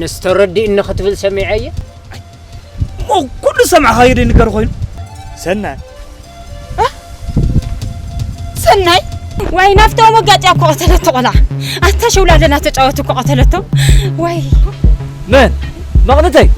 ንስተረዲእኒ ክትብል ሰሚዐየ። እሞ ኩሉ ዝሰማዕኻዮ ዶ ይንገር ኮይኑ? ሰናይ። እ? ሰናይ? ዋይ፣ ናፍታ መጋጫ እኮ ቀተለቶ ቆልዓ። ኣታ ሸውላለ እናተጫወቱ እኮ ቀተለቶ። ዋይ። መን? መቕንተይ?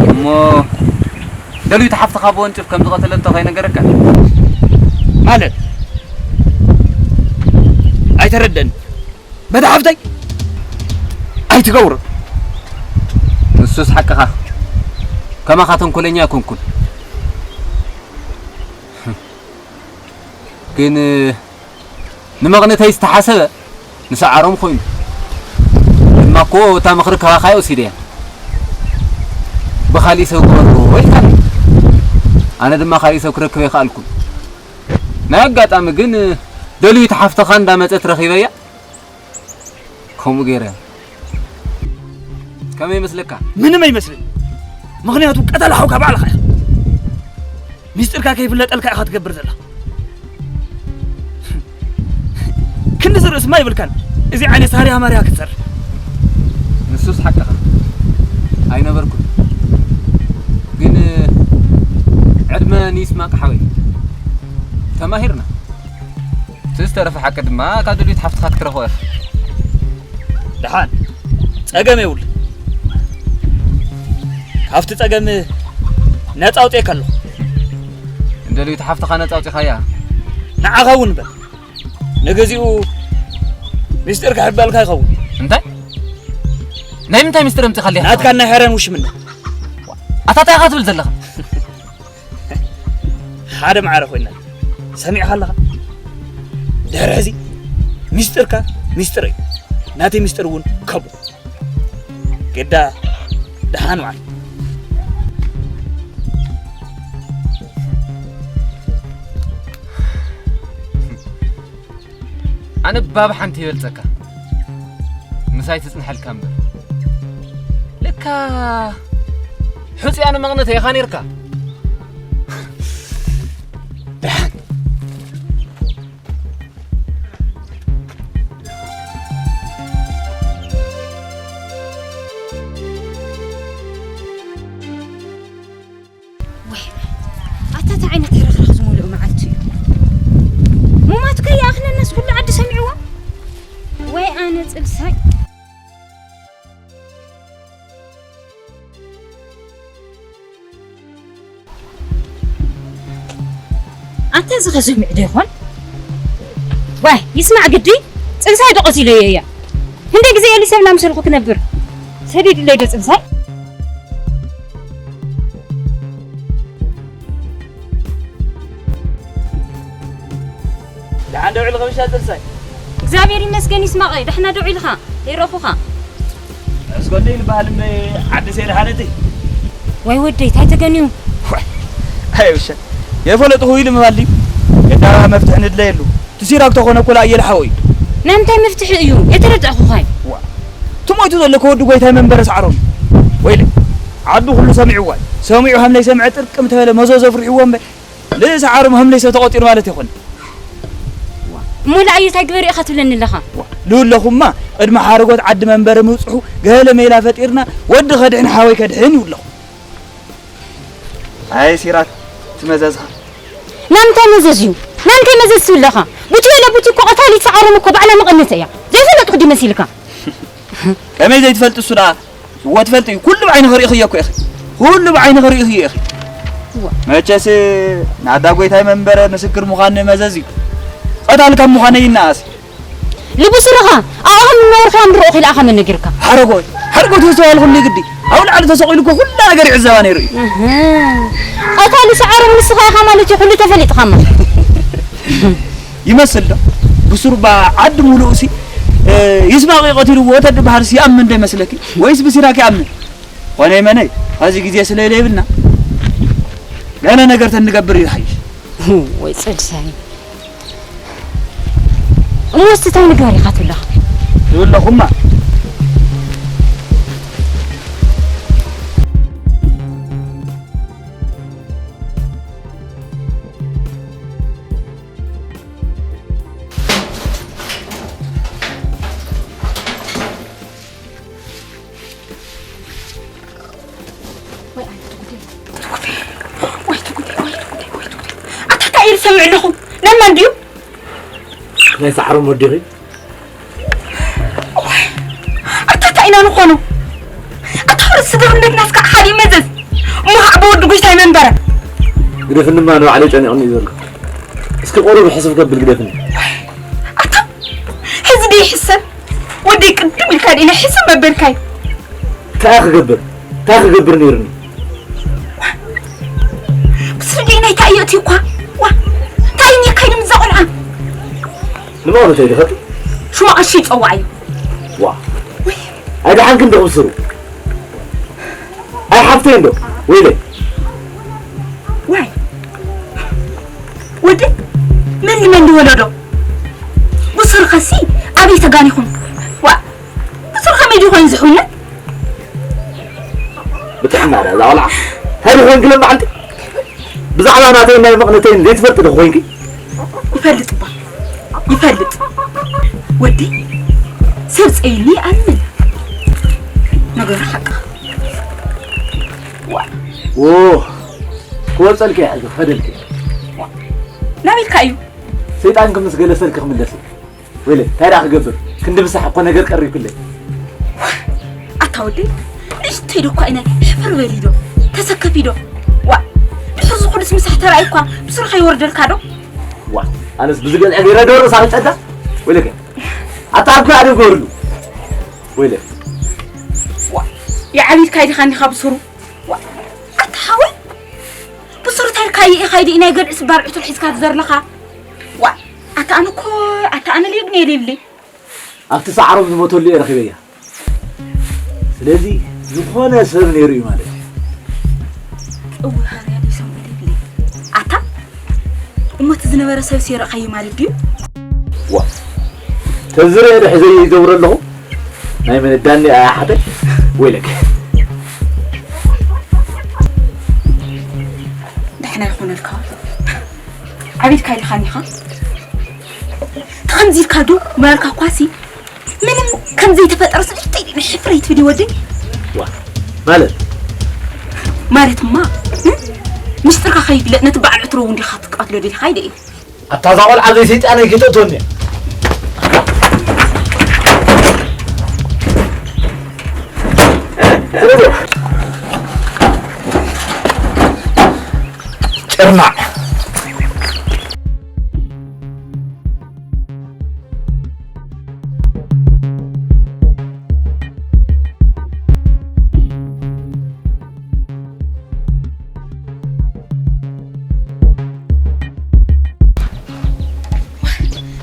እሞ ደልዩ ተሓፍትኻ ብወንጭፍ ከም ዝቐተለቶ ከይነገረካ? ማለት? ኣይተረደን። በታ ሓፍተይ ኣይትገብሮ። ንሱስ ሓቅኻ። ከማኻ ተንኮለኛ ኣይኮንኩን። ግን ንመቕንተይ ዝተሓሰበ ንሰዓሮም ኮይኑ። ድማ እኮ እታ ምኽሪ ካባኻ እየ ወሲደያ። ብኻሊእ ሰብ ግበርዎ ኢልካኒ። ኣነ ድማ ካሊእ ሰብ ክረክብ ኣይከኣልኩን። ናይ ኣጋጣሚ ግን ደልዩ ተሓፍተኻ እንዳመጸት ረኺበያ። ከምኡ ገይረ። ከመይ ይመስለካ? ምንም ኣይመስልን። ምኽንያቱ ቀተላ ሓውካ ባዕልኻ ኢኻ። ሚስጥርካ ከይፍለጠልካ ኢኻ ትገብር ዘላ። ክንዲ ዝርእስማ ይብልካን። እዚ ዓይነት ሳርያ ማርያ ክትሰርሕ። ንሱስ ሓቅኻ። ኣይነበርኩን። ግን ዕድመ ንይስማቅ ሓወይ። ተማሂርና። እቲ ዝተረፈ ሓቂ ድማ ካብ ደልዩት ሓፍትኻ ክትረኽቦ ኢኻ። ደሓን፣ ጸገም የብሉ። ካብቲ ጸገም ነጻ ኣውጽኤካ ኣለኹ። ንደልዩት ሓፍትኻ ነጻ ኣውጺኻያ? ንዓኻ እውን እምበር። ንግዚኡ ሚስጥር ክሕበልካ ይኸውን። እንታይ? ናይ ምንታይ ሚስጥር ኣምጺኻለይ? ናትካን ናይ ሕረን ውሽምነት። ኣታ እንታይ ኢኻ ትብል ዘለኻ? ሓደ ማዕረ ኮይና ሰሚዕኻ ኣለኻ? ድሕሪ ሕዚ ሚስጥርካ ሚስጥረይ፣ ናተይ ሚስጥር እውን ከምኡ። ግዳ ደሓን ዋል። ኣነ ባብ ሓንቲ ይበልጸካ። ምሳይ ትጽንሐልካ እምበር። ለካ ሕጹያ ንመቕነተ ኢኻ ኔርካ። ደሓን። ወይ፣ ኣታ እንታይ ዓይነት ሕርኽርኽ ዝመልኦ መዓልቲ እዩ? ሙማት ከይኣኽለናስ ኩሉ ዓዲ ሰሚዕዎ? ወይ ኣነ ጽልሳይ። ኣንተ እዚ ኸ ሰሚዑ ዶ ይኾን? ዋይ፣ ይስማዕ ግዲ፣ ጽንሳይ ዶ ቀቲለዮ እያ? ክንደይ ግዜ እየ ሰብ እናምሰልኩ ክነብር? ሰዲድለይ ዶ ጽንሳይ? ደሓን ዶ ውዒልኺ ምሻ ጽንሳይ? እግዚኣብሔር ይመስገን ይስማቐ፣ ደሕና ዶ ውዒልኻ? ይረኹኻ። ኣስጎነይ ዝበሃል እምበይ ዓዲ ሰይሪ ሓለቲ። ወይ ወደይ፣ ታይ ተገንዩ? ዋይ፣ ኣይ ውሸ። የፈለጥኹ ኢሉ ምባል ድዩ? የዳባ መፍትሒ ንድለየሉ። እቲ ሲራክ ተኾነ እኮ ለኣየለ ሓወይ። ናይ ምንታይ መፍትሒ እዩ? የተረዳእኹኻይ። ዋ። እቲ ሞይቱ ዘሎ ከወዲ ጎይታይ መንበረ ሳዕሮም። ወይለ። ዓዱ ኩሉ ሰሚዕዋ። ሰሚዑ ሃም ለይሰምዐ ጥርቅም ተበለ መዞ ዘፍርሕዎ እምበ። ልእሲ ዓርም ሃም ለይሰብ ተቖጢሩ ማለት ይኾን። እሞ ለኣየታይ ግበሪ ኢኻ ትብለኒ ኣለኻ? ዋ፣ ልብለኹማ፣ ቅድሚ ሓረጎት ዓዲ መንበሪ ምብጽሑ፣ ገለ ሜላ ፈጢርና፣ ወዲ ከድሕን ሓወይ ከድሕን ይብለኹ። ኣይ ሲራክ፣ ትመዘዝኻ። ናምንታይ መዘዝ እዩ? ናምንታይ መዘዝ ትብለኻ? ቡቲ ወለ ቡቲ እኮ ቀታሊት ሰዓሮም እኮ ባዕላ መቐነተ እያ። ዘይፈለጥኩ ድዩ መሲልካ? ከመይ ዘይትፈልጥ እሱ ደኣ? እወ ትፈልጥ እዩ። ኩሉ ብዓይኒ ከርእዩ እየ እኮ ኢኺ። ኩሉ ብዓይኒ ከርእዩ እየ ኢኺ። እወ። መቸስ ናዳ ጎይታይ መንበረ ምስክር ምዃን መዘዝ እዩ። ቀታል ካብ ምዃነ ይነኣስ። ልቡ ስርኻ፣ ኣብኣ ከም ዝነበርካ እምብሮ ኺልኣኻ መን ነጊርካ? ሓረጎት፣ ሓረጎት ተስተውዓል ኩሉ ግዲ። ኣብ ላዕሊ ተሰቒሉ እኮ ኩላ ነገር ይዕዘባ ነይሩ እዩ። እህ። ቀታሊ ሰዓሮም ንስኻ ኢኻ ማለት እዩ፣ ኩሉ ተፈሊጥኻ ማለት። ይመስል ዶ? ብሱር ባ ዓዲ ሙሉእ ሲ፣ እ፣ ይስማቕ እዩ ቀቲልዎ ተድበሃል ሲ ይኣምን ዶ ይመስለኪ? ወይስ ብሲራክ ይኣምን? ኮነ ይመነይ፣ ኣብዚ ግዜ ስለ ዘይብልና፣ ገለ ነገር ተንገብር ይሓይሽ። ወይ ጽድሳይ። እሞ እስቲ እንታይ ንግበር ኢኻ ትብለኻ? ትብለኹማ። ወይ ትጉዴ፣ ወይ ትጉዴ፣ ወይ ትጉዴ፣ ወይ ትጉዴ። ኣታ እንታይ ኢሉ ሰምዕ ኣለኹ? ነማን ድዩ? ናይ ሰዓሮም ወዲኺ? ኣታ እንታይ ኢና ንኾኖ? ኣታ ወረ ስድርነት ናስካ ሓደ መዘዝ። እሞ ከዓ ብወዲ ጎይታይ መንበረ። ግደፍንማ ንባዕለይ ጨኒቕኒ እዩ ዘሎ። እስኪ ቁሩብ ሕስብ ከብል ግደፍኒ። ኣታ ሕዚ ደይ ሕሰብ። ወደይ ቅድም ኢልካ ዲና ሕስብ መበልካይ። እንታይ ክገብር? እንታይ ክገብር ነይርኒ? ብስርደይ ናይ ታየቲ እኳ። ዋ፣ እንታይ እኒካይ ንምዛ ቆልዓ? ንመቐነተይ ድኸት? ሽማ ቀሺ ይጸዋዕ እዩ። ዋ። ወይ። ኣይደሓንክን ዶ ክብስሩ? ኣይ ሓፍተይ እንዶ? ወይለይ። ዋይ። ወዲ መን መን ወለዶ? ብሱር ከሲ ኣበይ ተጋኒኹም? ዋ። ብሱር ከመይ ድዩ ኮይኑ ዝሕውነት? ብጥዕና እዛ ቆልዓ። እንታይ ድኾንኪ ሎም መዓልቲ? ብዛዕባ ናተይን ናይ መቕነተይን ዘይትፈልጢ ዶ ኮይንኪ? ይፈልጥ እባ። ይፈልጥ። ወዲ ሰብ ጸይኒ ይኣምን። ነገሩ ሓቂ። ዋ። ዎ። ክወጸልኪ እየ ሕዚ፣ ክኸደልኪ እየ። ናበይ ኢልካ እዩ? ሰይጣን ክምስ ገለሰልኪ ክምለስ እየ። ወይለ፣ እንታይ ደኣ ክገብር? ክንዲ ምሳሕ እኮ ነገር ቀሪብክለይ። ኣታ ወደይ፣ ንእሽተይ ዶ እኳ ኢነ ሕፍር በሊ ዶ? ተሰከፊ ዶ? ዋ፣ ድሕሪ ዝኹሉስ ምሳሕ ተራእዩ እኳ ብስርኻ ይወርደልካ ዶ? ዋ፣ ኣነስ ብዝገዝአ ገይረ ዶ ርእሳ ክጨዳ? ወይለከ፣ ኣታ ኣርኩ ኣደ ገርሉ። ወይለ። ዋ፣ የዓቢድካ ይድኻ እንዲኻ ብስሩ። ዋ፣ ኣታ ሓወይ፣ ብስሩ እንታይ ኢልካ ይኢኻ ኢዲ ናይ ገድዒ ስባር ዕቱር ሒዝካ ትዘርለኻ? ዋ፣ ኣታ ኣነ እኮ፣ ኣታ ኣነ ልዩግን እየ ልብሊ። ኣብቲ ሳዕሮም ዝሞተሉ እየ ረኺበያ። ስለዚ ዝኾነ ሰብ ነይሩ እዩ ማለት እዩ። እውይ፣ ሃርያ ደይ ሰምዑ ልብሊ። ኣታ፣ እሞ እቲ ዝነበረ ሰብ ሴረኻዩ ማለት ድዩ? ዋ፣ ተዝርአ ድሕዘይ ይገብረ ኣለኹ። ናይ መን ዳኒ ኣያ ሓተይ? ወይለክ። ደሕና ይኹነልካ። ዓቢድካ ኢልካኒ ኢኻ። ተኸምዚ ኢልካ ዶ ምበልካ እኳሲ ምንም ከም ዘይተፈጠረ ስልሽተይ ናይ ሕፍረይ ትብል ወደይ። ዋ፣ ማለት? ማለትማ፣ እ? ምስጢርካ ከይፍለጥ ነቲ በዓል ዕትሮ እውን ዲኻ ትቃትሎ ደሊኻ ኢለ እየ። ኣታ እዛ ቆልዓ ዘይሰይጣነይ ከይተእትወኒ እያ። ጭርናዕ።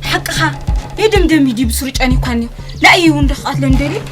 ሓቅኻ የደምደም እዩ ድዩ ብስሩ ጨኒኳኒ እዩ። ንኣይ እውን ዶ ክቐትለኒ ደልዩ?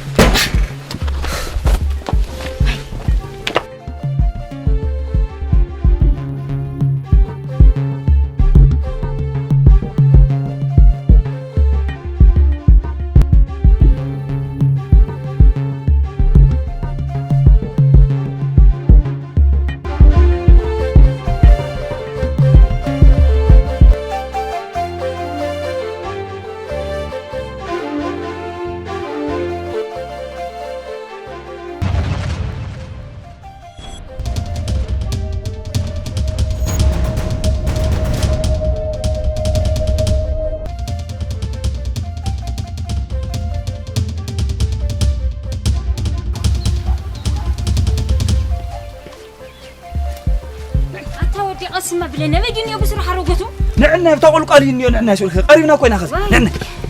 ስማ ብለና በጊን እዮ ብስሩ ሓረጎቱ። ንዕና ብታ ቁልቋል እዩ እኒኦ ንዕና ይስልክ ቀሪብና ኮይና ኸዚ። ዋይ። ነነ፣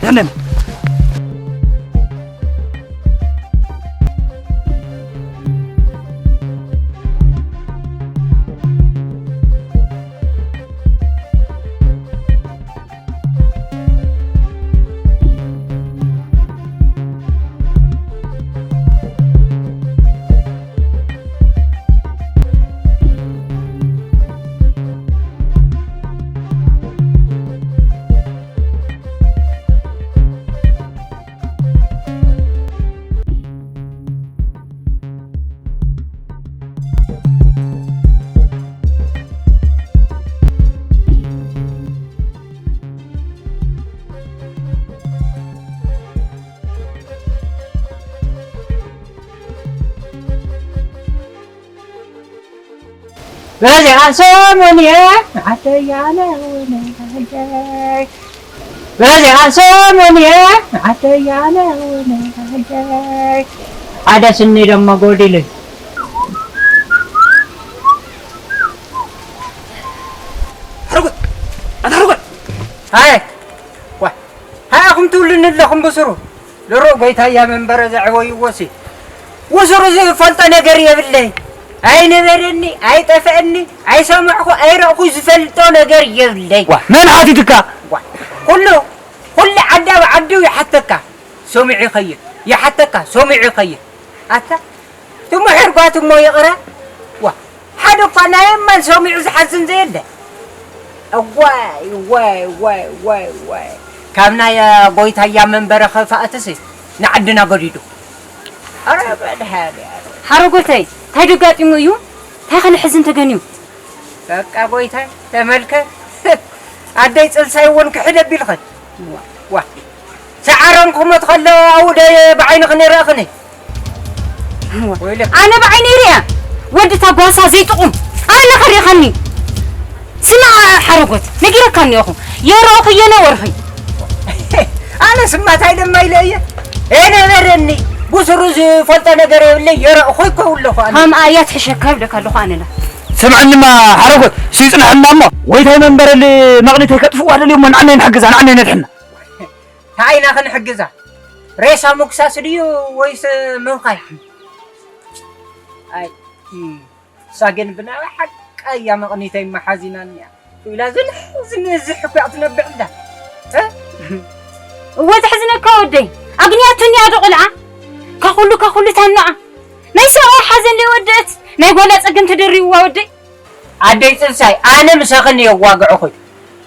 ነነ። በዚኣ ሰሙን እየ ዓደይ ኣነ እውን ዓደይ። በዚኣ ሰሙን እየ ዓደይ ኣነ እውን ዓደይ። ሓደ ስኒ ደሞ ጎዲሉኝ። ሓረጎት፣ ኣታ ሓረጎት። ኣይ፣ ዋ፣ ሃኣኹም ትብሉኒ ኣለኹም ብስሩ። ድሮ ጎይታያ መንበረ ዘዕበይዎሲ። ብስሩ ዝፈልጦ ነገር የብለይ። ኣይነበረኒ፣ ኣይጠፍአኒ፣ ኣይሰማዕኹ፣ ኣይረእኹ ዝፈልጦ ነገር የብለይ። ዋ፣ መን ሓቲትካ? ዋ፣ ኩሉ፣ ኩሉ ዓዲ ኣብ ዓዱ ይሓተካ፣ ሰሚዑ ይኸይድ። ይሓተካ፣ ሰሚዑ ይኸይድ። ኣታ፣ ትምሕር ጓት እሞ ይቕረ። ዋ፣ ሓደ እኳ ናይ እማን ሰሚዑ ዝሓዝን ዘየለ። እዋይ፣ ዋይ፣ ዋይ፣ ዋይ፣ ዋይ። ካብ ናይ፣ እ፣ ጎይታያ መንበረ ኸፋእትሲ ንዓድና ገዲዱ። ኣረ መድሃኔ ኣረ። ሓረጎተይ፣ እንታይ ደጋጢሙ እዩ? እንታይ ከነሕዝን ተገንዩ? በቃ ጎይታይ፣ ተመልከት። ኣደይ ጽንሳይ እውን ክሕድ ኣቢልኸን። ዋ፣ ዋ። ሰዓረን ክሞት ከሎ ኣብኡ ደ ብዓይንኽን ይረእኽን። ወይለኪ። ኣነ ብዓይነይ ሪኣ። ወዲ እታ ጓሳ ዘይጥቑም። ኣነ ከሪኸኒ። ስማ ሓረጎት፣ ነጊረካ እኒኦኹ። የረእኹ የነበርኹ። ኣነ ስማ ታይ ድማ ኢለ እየ። የነበረኒ። ብስሩ ዝፈልጦ ነገር የብለይ፣ የረእኹ ይከው ኣለኹ ኣነ። ከምኣ እያ ትሕሸካ ይብለካ ኣለኹ ኣነላ። ስምዐንማ ሓረጎት፣ ስይጽንሐልና እሞ። ወይታይ መንበረሊ መቕኒተይ ከጥፍዋ ደልዩ እሞ ንዓናይ ንሕግዛ፣ ንዓናይ ነድሕና። እንታይ ኢና ክንሕግዛ? ሬሳ ምጉሳስ ድዩ ወይስ ምብኻይ? ኣይ፣ እም፣ እሳ ግን ብናይ ሓቃ እያ መቕኒተይ መሓዚናኒ እያ። ኢላ ዝንሕ ዝንዝሕ እኮ እያ ትነብዕ እንዳ። እ? እወ ተሕዝነካ ወደይ። ኣግንያቱኒ እያ ዶ ቆልዓ? ካኹሉ፣ ካኹሉ ታኖኣ። ናይ ሰብኣይ ሓዘን ዘይወደአት፣ ናይ ጓላ ጸገም ተደሪብዋ ወደይ። ኣደይ ጽንሳይ፣ ኣነ ምሳኽን እየ እዋግዕኹ።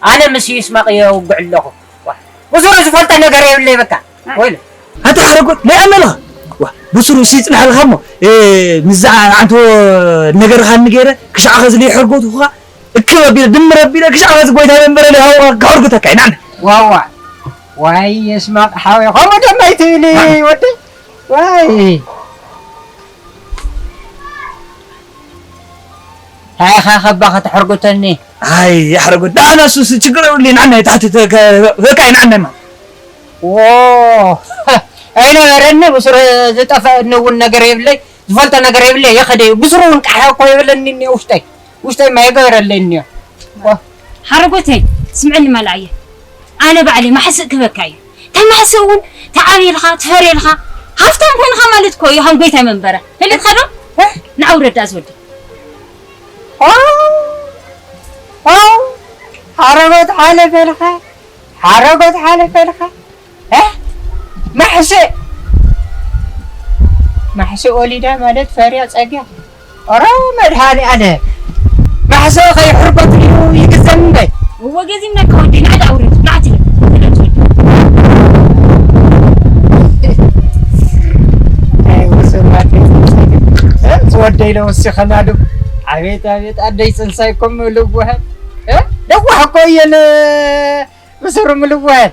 ኣነ ምስ ይስማቕ እየ እውግዕ ኣለኹ። ዋ፣ ብስሩ ዝፈልጦ ነገር የብለይ በቃ። ወይለ። ኣታ ሓረጎት፣ ናይ ኣመልኻ። ዋ፣ ብስሩ ሲ ጽንሓልኻ እሞ፣ እ፣ ምስዛ ዓንቶ ነገርኻ ንገይረ፣ ክሻዕ ኸዚ ለይሕርጎትኹኻ፣ እክብ ኣቢለ፣ ድምር ኣቢለ፣ ክሻዕ ኸዚ ጎይታ መንበረ ለይ ሃው ክሕርጉተካ ኢና። ዋዋ። ዋይ፣ የስማቕ ሓወይ፣ ከምኡ ደማ ኣይትብል ወደይ። ዋይ። እንታይ ኢኻ ከባ ከተሕርጉተኒ? ኣይ፣ ኣሕርጉት። ደሓን እሱስ ችግር የብሉን። ንዓናይ ታሕቲ ተ-፣ ከ-፣ በቃ ንዓናይ ማ። ዎ። ኣይነበረኒ፣ ብስሩ ዝጠፈአኒ እውን ነገር የብለይ፣ ዝፈልጦ ነገር የብለይ፣ የኸደ እዩ። ብስሩ እውን ቃሕ እኮ የብለኒ እኒኦ ውሽጠይ። ውሽጠይ ማ የገበረለይ እኒኦ። ዎ። ሓረጎተይ፣ ስምዕኒ ማልኣየ። ኣነ ባዕለይ ማሕስእ ክበካ እዩ። ተማሕስእ እውን ተዓብየልኻ፣ ትፈርየልኻ፣ ሃፍታም ኮይንኻ ማለት እኮ እዩ። ሃም ጎይታይ መንበረ። ፈለጥካ ዶ? ንዓ ውረድ ደኣ ዝወዲ። ኦ፣ ኦ፣ ሓረጎት ሓለፈልካ፣ ሓረጎት ሓለፈልካ። እ? ማሕስእ፣ ማሕስእ ወሊዳ ማለት ፈርያ ጸግያ። ኦረ መድሃኒ ኣለ ማሕሰ ከይሕርጎት እዩ ይግዘም እምበይ። እወ ገዚምናካ ወዲ፣ ንዓ ደኣ ውረድ፣ ንዓ ትብል። ኣይ፣ ወሰናት፣ እ፣ ዝወደይ ለወሲኸና ዶ። ኣቤት፣ ኣቤት፣ ኣደይ ጽንሳይ ኮም ልዋህ፣ እ፣ ለዋህ እኮ እየን፣ ብስሩ ምልዋህ።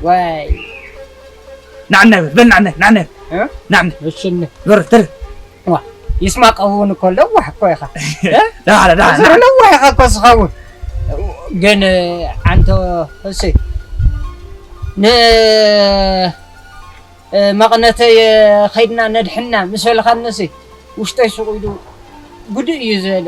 ዋይ። ናዕነ በል፣ በል ናዕነ፣ ናዕነ። እ? ናዕነ። እሺ፣ እነ። ዞር፣ ተር። ዋ፣ ይስማቀ እውን እኮ ለዋህ እኮ ኢኻ። እ? ዳሓላ፣ ዳሓላ፣ ዞር ዳሓላ። ለዋህ ኢኻ እኮ ዝኸውን። ግን፣ ኣንተ፣ እሺ፣ ን-፣ እ፣ መቕነተይ፣ እ፣ ኸይድና ነድሕና ምስ በልኻኒ፣ እሺ፣ ውሽጠይ ሱቕ ኢሉ ጉድእ እዩ ዝበለ።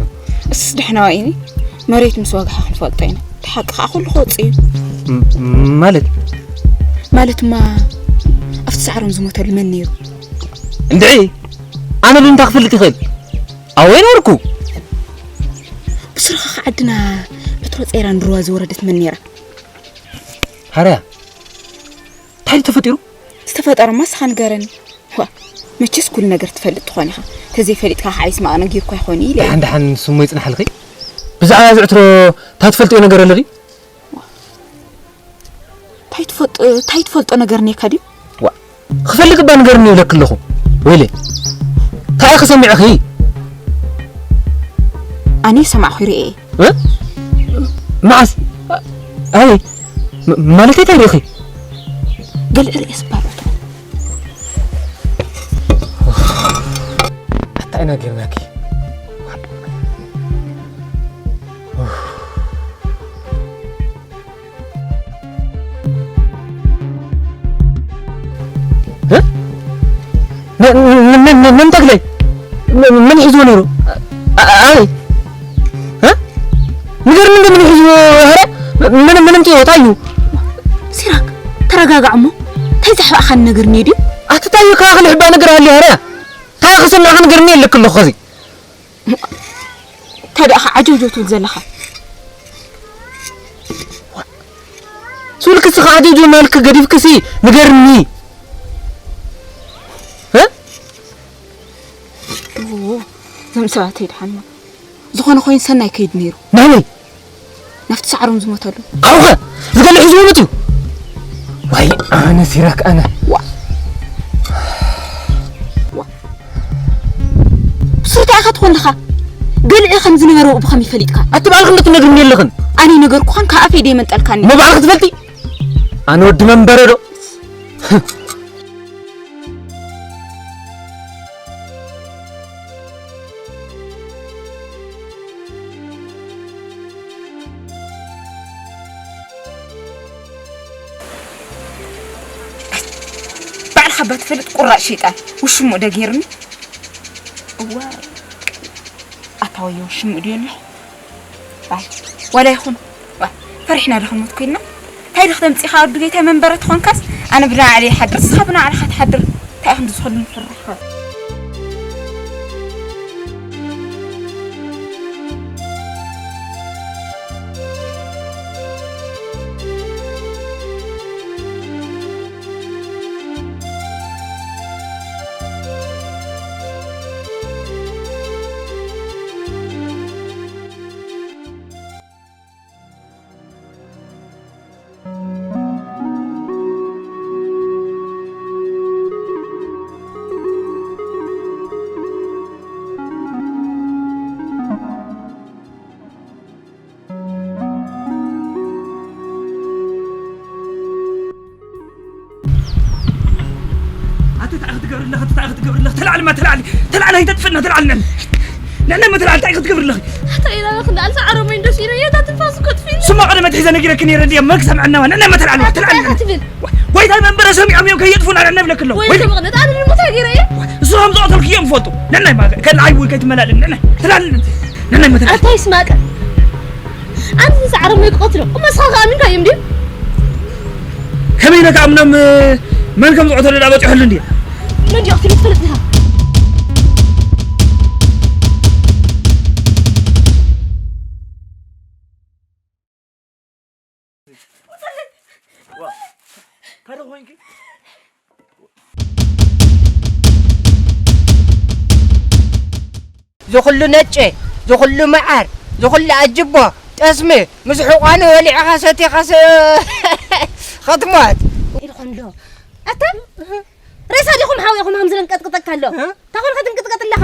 እሱስ ደሕና ዋኢኒ፣ መሬት ምስ ወግሓ ክንፈልጦ ኢና። እቲ ሓቂ ከዓ ኩሉ ክወፅእ እዩ። ም- ማለት? ማለትማ ኣብቲ ሳዕሮም ዝሞተሉ መን ነይሩ? እንድዒ፣ ኣነ ዶ እንታይ ክፈልጥ ይኽእል? ኣወይ ነበርኩ። ብስርኻ ዓድና ዕትሮ ፀይራን ድርዋ ዝወረደት መን ነይራ? ሃርያ፣ እንታይ ተፈጢሩ? ዝተፈጠረማ እስኻ ንገረኒ። ዋ፣ መቸስ ኩሉ ነገር ትፈልጥ ትኾን ኢኻ። ተዘይፈሊጥካ ከዓ ይስማዕ ነጊርኳ ይኾን ኢለ። ደሓን ደሓን ስሞ ይጽናሓልኺ። ብዛዕባ እዚ ዕትሮ እንታይ ትፈልጥዮ ነገር ኣለኺ? እንታይ ትፈልጥ-፣ እንታይ ትፈልጦ ነገር እኒካ ድዩ? ዋ፣ ክፈልጥ እባ ንገርኒ ይብለኪ ኣለኹ። ወይለ፣ እንታይ ኢኺ ሰሚዕኺ? ኣነ ሰማዕኹ ርእየ። እ? መዓስ? ኣበይ? ም-፣ ማለተይ እንታይ ርኢኺ? ገለ ርእየ ስባር እቶ። ኣታ ኢና ጌርናኪ። እ? ነ-፣ ነ-፣ ነ-፣ ነ-፣ ነን ተክለይ? ነ-፣ መን ሒዝዎ ነይሩ? ኣ-፣ ኣበይ? እ? ንገርኒ እንዶ መን ሒዝዎ? ኧረ፣ ምን-፣ ምንም ጥዮ፣ ታዩ። ሲራክ፣ ተረጋጋዕ እሞ፣ እንታይ ዘሕባእኻኒ ነገር እኒኦ ድዩ? ኣቲ ታዩ፣ ካኻ ልሕባእ ነገር ሃልዩ፣ ኧረ። እንታይ ክሰማዕኻ ነገር እኒኦ ኣለክ ኣለኹ ኸዚ። እንታይ ደኣ ዓጀውጀው ትብል ዘለኻ? ስብልክሲ ከዓጀውጀው ማልክ ገዲፍክሲ ንገርኒ። እ? ኦ፣ እዞም ሰባት ኣይደሓንማ። ዝኾነ ኮይኑ ሰናይ ከይድ ነይሩ። ናበይ? ናብቲ ሳዕሮም ዝሞተሉ። ካብኸ? ዝገለ ሒዝዎ መፅዩ። ዋይ፣ ኣነ ሲራክ ኣነ። ዋ። ዋ። ብስርታ ኢኻ ትኾን ለኻ። ገልዒ ከም ዝነበረ ብኸመይ ፈሊጥካ? ኣቲ ባዕልኽን ዶ ትነግርኒ ኣለኽን? ኣነ ይነገርኩኻን ካብ ኣፈይ ደይመንጠልካኒ። እሞ ባዕልኽ ትፈልጢ? ኣነ ወዲ መንበረ ዶ? ኣባ ትፈልጥ ቁራጭ ሸይጣን ውሽሙ ደ ጌርኒ። እዋ ኣታ ወዮ ሽሙ ድዮ ኣሎ? ዋይ ዋላ ይኹን። ዋይ ፈሪሕና ዶ ክንሞት ኮይንና? እንታይ ዶ ክተምጽእ ኢኻ ወዲ ጌታይ መንበረ ትኾንካስ? ኣነ ብናዕሊ ይሓድር፣ ንስኻ ብናዕልኻ ትሓድር። እንታይ ኢኹም ዝኸሉ ንፍራሕ? ኣቲ እንታይ ክትገብር ኣለኻ? ኣቲ እንታይ ክትገብር ኣለኻ? ተላዕልማ፣ ተላዕሊ፣ ተላዕሊ፣ ኣይተጥፍእና፣ ተላዕሊ፣ ነን። ነን፣ ነን፣ ተላዕሊ፣ እንታይ ክትገብር ኣለኺ? ኣታ ኢላ ክንዳ ኣልሳ ዓረመይ እንደሽ ኢለ፣ የታ ትንፋስ እኮ ጥፊ። ስማ ቀደም ኣትሒዘ ነጊረኪ ነይረ፣ እንዲየ መግ ሰምዐናዋ። ነን፣ ነን፣ ተላዕሊ፣ ኣታ ተላዕሊ፣ እንታይ ነን። ክትብል? ወይ እንታይ መንበረ ሰሚዖም እዮም ከየጥፉና፣ ነን፣ ነብለኪ ኣለዉ። ወይ ወይ ከምቕነ፣ ኣነ ልሞት ሃገረ እየ። እሱ ከም ዝቐተልኩ እዮም ፈልጡ። ነን፣ ናይ ማገ-፣ ከላ፣ ኣይ፣ ወይ ከይትመላእልን፣ ነን፣ ነን፣ ተላዕሊ፣ ነን፣ ነን፣ ተላዕሊ። ኣታ ይስማቀ። ኣንቲ ንሰዓሮም ወይ ክቐትሎ። እሞ ንስኻ ከኣ ኣሚንካዮም ድዩ? ከመይ ኢለ ክኣምኖም፣ መን ከም ዝቐተሎ ደኣ በጺሑሉ እንድየ። መን ድዩ ቀቲሉ ትፈልጥ ዲኻ? ዋ፣ እንታይ ደኣ ኮይንኪ? ዝኹሉ ነጨ፣ ዝኹሉ መዓር፣ ዝኹሉ ኣጅቦ፣ ጠስሚ፣ ምስ ሕቋኑ በሊዕኻ ሰቲኻስ ኸትሞት። ኢልኮ ኣሎ። ኣታ ሬሳ ዲኹም ሓዊኹም ሃምዝለን ቀጥቅጠካ ኣሎ። እ? ታኾንካ ትንቅጥቀጥ ኣለኻ።